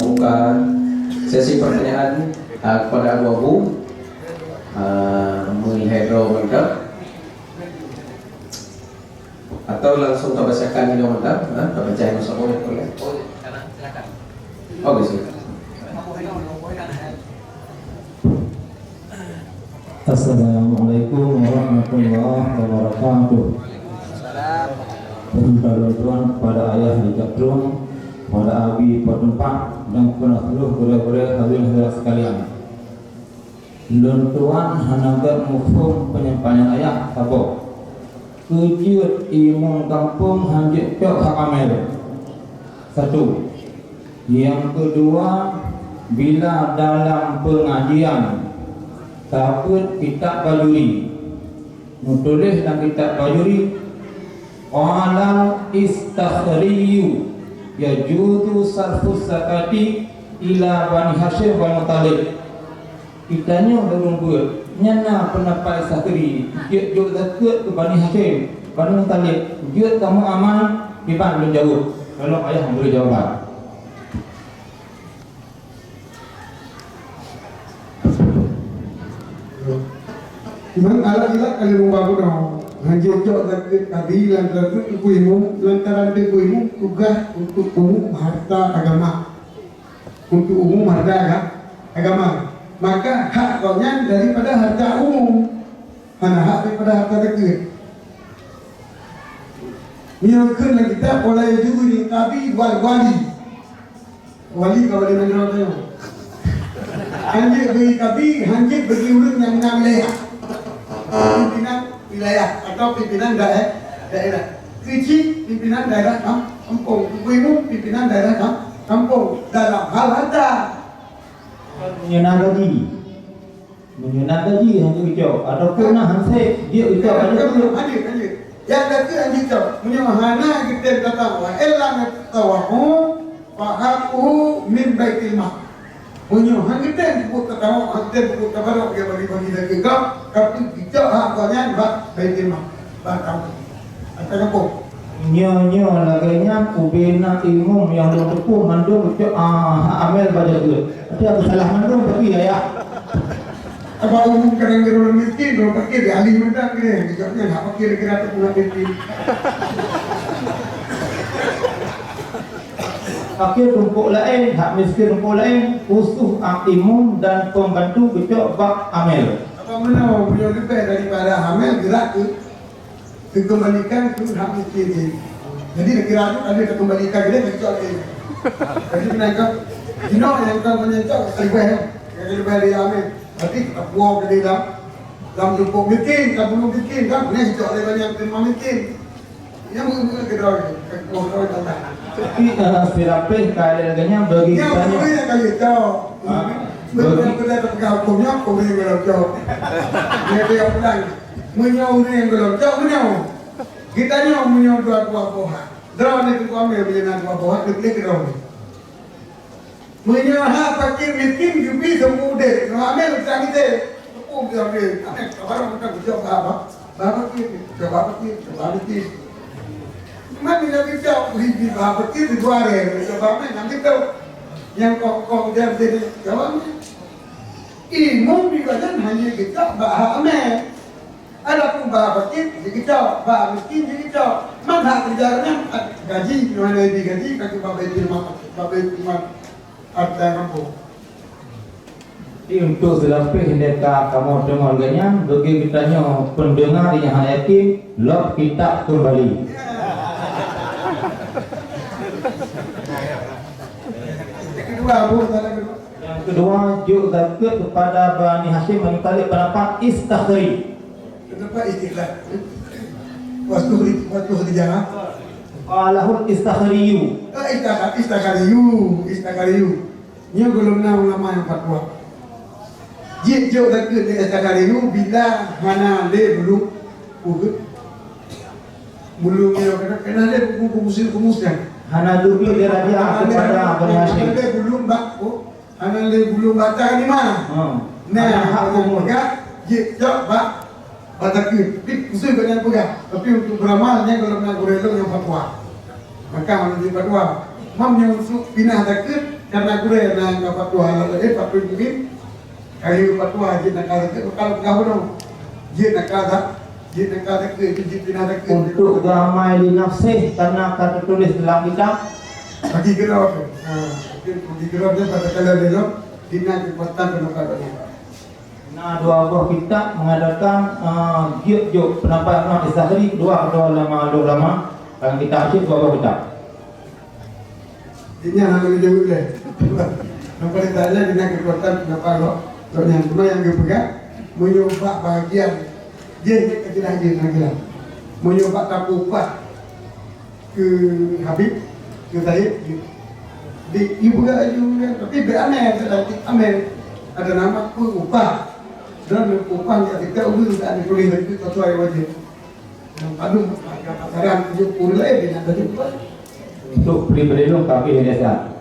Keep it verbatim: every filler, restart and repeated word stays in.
Buka sesi pertanyaan, ah, kepada abu-abu, ah, meuhai droe mantap. Atau langsung tabacakan inoe mantap, ah, tabaca inoe saboh boleh. Oke, silakan. Assalamualaikum warahmatullahi wabarakatuh. Peurintah lôn tuan kepada ayah di Katrun, kepada abi Peureumpang, dan kepada seluruh gurée-gurée hadirin hadirat sekalian. Lôn tuan hana gét muphom penyampaian ayah saboh. Keu jeuet imum gampông hanjeuet cok hak amel. Satu. Nyang keudua, bila dalam peungajian tapeuet kitab Bajuri, meutuléh lam kitab Bajuri, qala Istakhriyu, yajuzu sarfus zakati ila Bani Hasyim wal Muthalib. Geutanyoe ureuëng beuet, nyan na peundapat Sakri, jeuet jok zakeuet keu Bani Hasyim, Bani Muthalib, jeuet kamoe amai, kiban lôn jaweueb. Tolong ayah memberi jawaban. Imam Al-Qilak kali meuba bunoe, hanjeuet cok zakeuet tadi lantaran teungku imum, lantaran teungku imum tugaih untuk peumuh harta agama. Untuk umum harta aga-, agama. Maka hak gobnyan daripada harta umum, hana hak daripada harta zakeuet. Meunyoe kheun lam kitab, "Wala yajuzu lil qadhi wal wali." Wali ka wali nanggroe tu. Hanjeuet bagi qadhi, hanjeuet bagi ureuëng nyang na wilayah. Pimpinan wilayah atau pimpinan dae-, daerah. Keuchik pimpinan daerah kam-, kampung, Teungku Imum pimpinan daerah kam-, kampung dalam hal harta. Meunyoe na gaji, meunyoe na gaji hana geucok, ataupun na handset, dia geucok, ada tu. Lanjut, lanjut. Yang tadi lanjut cok. Meunyoe hana geutem tatawaf, wa illa tatawaf, fa haqquhu min baitil mal. Meunyoe han geutem peubuet tatawaf, han geutem peubuet tabarok, dia bagi-bagi lagi kau, tapi geucok hak kau nyan bak baitil mal. Bak kau. Atau apa? Nyoe, nyoe lagée nyan ubena imum nyang lôn teupeu mandum cok, ah, hak amel bak jeuet. Tapi aku salah mandum tapi ya, ya. Apa umum kadang kira orang miskin, orang fakir, dia ahli mantap kira. Jawabnya hak fakir kira tu pula miskin. Fakir tumpok laén, hak miskin tumpok laén, khusus hak imum dan pembantu geucok bak amel. Apa meunoe, beliau lebih daripada amel gerak tu, dikembalikan tu hak miskin ni. Jadi, nak kira tu, ada dikembalikan dia, geucok dia. Jadi, kenapa? Jinoe nyang ka meunyencok, lebih, ya. Yang lebih dari amel. Berarti, tak puas ke dia dah. Lam tumpok miskin, tak bunuh miskin, kan? Ni geucok dia banyak terima miskin. Tapi, eh, sirapeh ka lagée nyan bagi geutanyoe. Bagi. Bagi. Meunyoe ureuëng golom cok, meunyoe. Geutanyoe meunyoe dua-dua boh. Droeneuh keu kami meunyoe na dua boh, klik droeneuh. Meunyoe hak fakir miskin geubi seumeu udeb, ngon amé meucah gité. Teupeue meucah gité? Amé ka barô mantong geucok bak apa? Bak fakir, geucok bak fakir, geucok bak miskin. Man bila geucok, geubi bak fakir, di dua hari, geucok bak amé, nyang geucok. Nyang kok-kok udah jadi, geucok bak amé. Imum di badan hanya geucok bak hak amé. Adapun bak fakir, jigeucok, bak miskin, jigeucok. Man hak keureuja nyan, gaji, di mana di gaji, ka bak Baitul Mal, bak Baitul Mal, harta kampung. Jadi, untuk seulapeh nyan ka kamoe deungoe lagée nyan, bagi geutanyoe pendengar nyang hana yakin, lok kitab keumbali. Yang kedua, Bu, salah kedua. Yang kedua, jok zakeuet kepada Bani Hasyim, Bani Muthalib, pendapat istakhri. Kenapa istilah? Waktu ri-, waktu rijal. Qalahul istakhriyu. Ah, istakha-, istakhriyu, istakhriyu. Nyoe golom na ulama nyang fatwa. Jeuet jok zakeuet di istakhriyu bila hana lé bulu, bulu, bulu nyoe kena, kena lé bulu, bulu musim, bulu musim. Hana dupi diraja kepada Bani Hasyim. Hana lé bulu bak, oh. Hana lé bulu batang di mana? Hmm. Nah, hana hak umum. Peugah, jeuet cok bak, bak zakeuet. Tapi khusus bak nyan peugah. Tapi untuk beramal, nyan golom na gurée lôn nyang fatwa. Maka, meunurot fatwa, mam nyang untuk pinah zakeuet, Karena gurée na nyang ka fatwa laén, fatwa jih. Kali fatwa jih na ka sakét, bukan peugah bunoe. Jih na ka sa-, jih na ka sakét, jih pina sakét. Untuk damai li nafsih, karena ka teutuléh dalam kitab. Bagi geura tu. Ha, mungkin bagi geura dia pada kala dia tu, dina kekuatan pendapat dia. Na dua buah kitab mengadakan, eh, jok-jok pendapat Imam Zahri, kedua, kedua ulama, ulama. Dalam kitab cit dua buah kitab. Ingat hana geujaweueb lé. Nampak ditanya dengan kekuatan kenapa kok. Kok nyang cuma nyang geupeugah, meunyoe bak bahagian jih ni keujeulaih jih na geulaih. Meunyoe bak tapeuupah keu Habib, keu Said, di ibu laju kan, tapi beu amé, tapi amé. Ada nama peuupah. Dan peuupah yang kita urus dan ditulis itu sesuai wajib. Untuk pribadi lôn ka habéh lé, Ustaz.